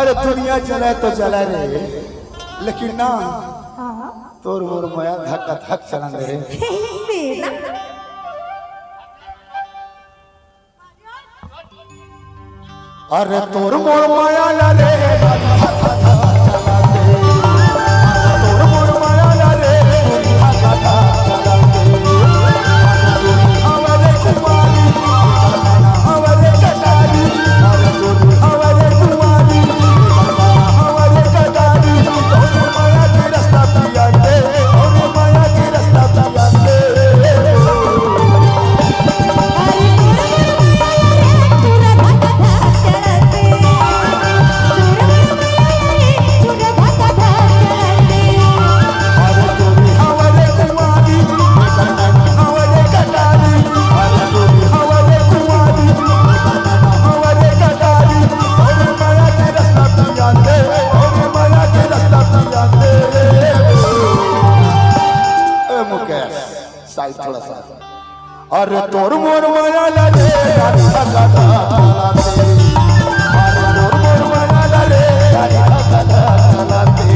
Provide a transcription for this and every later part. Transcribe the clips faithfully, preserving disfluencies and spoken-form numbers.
अरे दुनिया चले तो चले रे, लेकिन ना, हाँ। तोर मोर मया धक धक चलन दे रे। से ना। अरे तोर मोर मया ला रे, तोर मोर मया ला रे, हमारे कुमारी, हमारे कटारी, हमारे कुमारी, हमारे कटारी, तोर मया के रास्ता पिया दे, तोर मया के रास्ता पिया दे। ए मुकेश, साइड थोड़ा सा। अरे तोर मोर मया ला रे, रानी भगत चलाते। अरे तोर मोर मया ला रे, रानी भगत चलाते।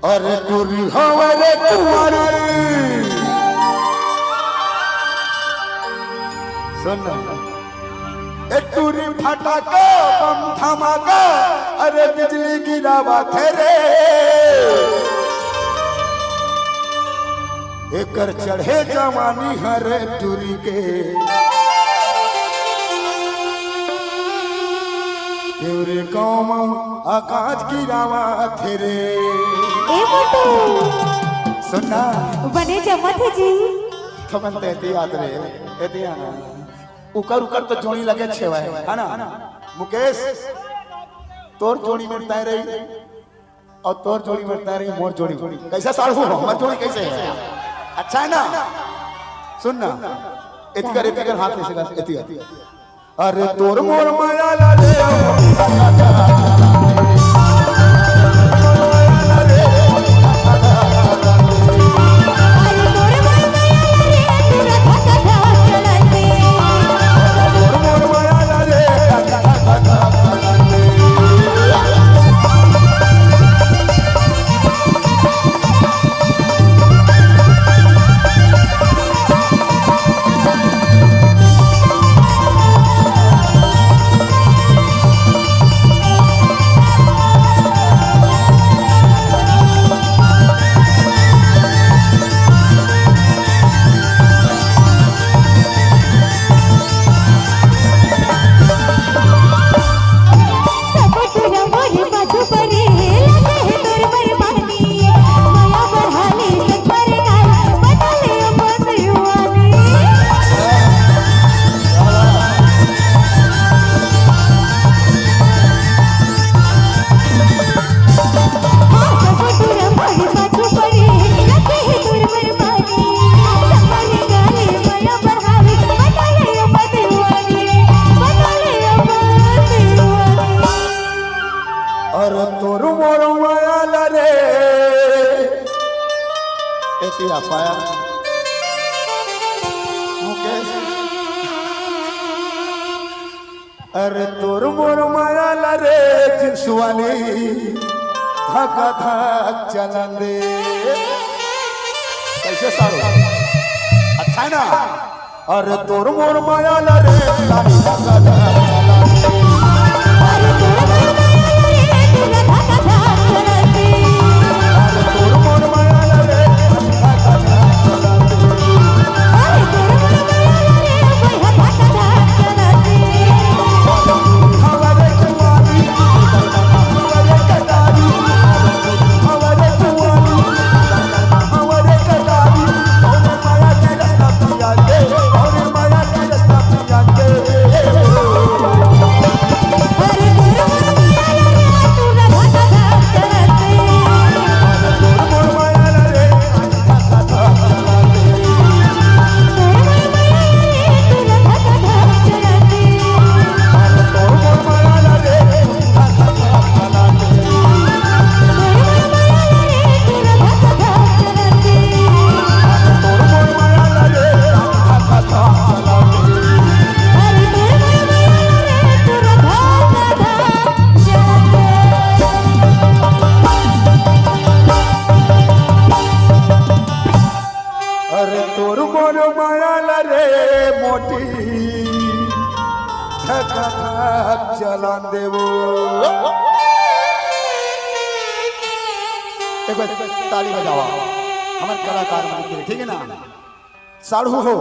अरे टूरी हमारे कुंवारी, सुन ना। ए टूरी फटाका बम धमाका, अरे बिजली गिरावा थे रे। एकर चढ़े जवानी हरे टूरी के, तेरे गाँव में आकाश गिरावा थे रे। ए मोटू। सुन ना। बने जमत हे जी। थमन ते एती आत रे, एती आना। उकर उकर तो जोड़ी लगे छेवा है, है ना? मुकेश, तोर जोड़ी में तय रही और तोर जोड़ी में तय रही, मोर जोड़ी। कैसा साढ़ू हो? मोर जोड़ी कैसे है? अच्छा है ना? सुन ना, एती कर, एती कर, हाथ ऐसे कर, एती कर। अरे तोर मोर माया ला ले। अरे तोर मोर माया ला रे, एती आ पाया। मुकेश, अरे तोर मोर माया ला रे जींस वाली, धक धक चलन दे। कैसे सारू? अच्छा है ना? अरे तोर मोर माया ला रे, लाली धक धक चलन दे। अरे तोर मोर माया ला रे, धक धक चलन दे। अरे तोर मोर माया ला रे मोटी, धक धक चलन देवो। एक बार ताली बजावा हमर कलाकार मन के लिए, ठीक है ना? साढ़ू हो,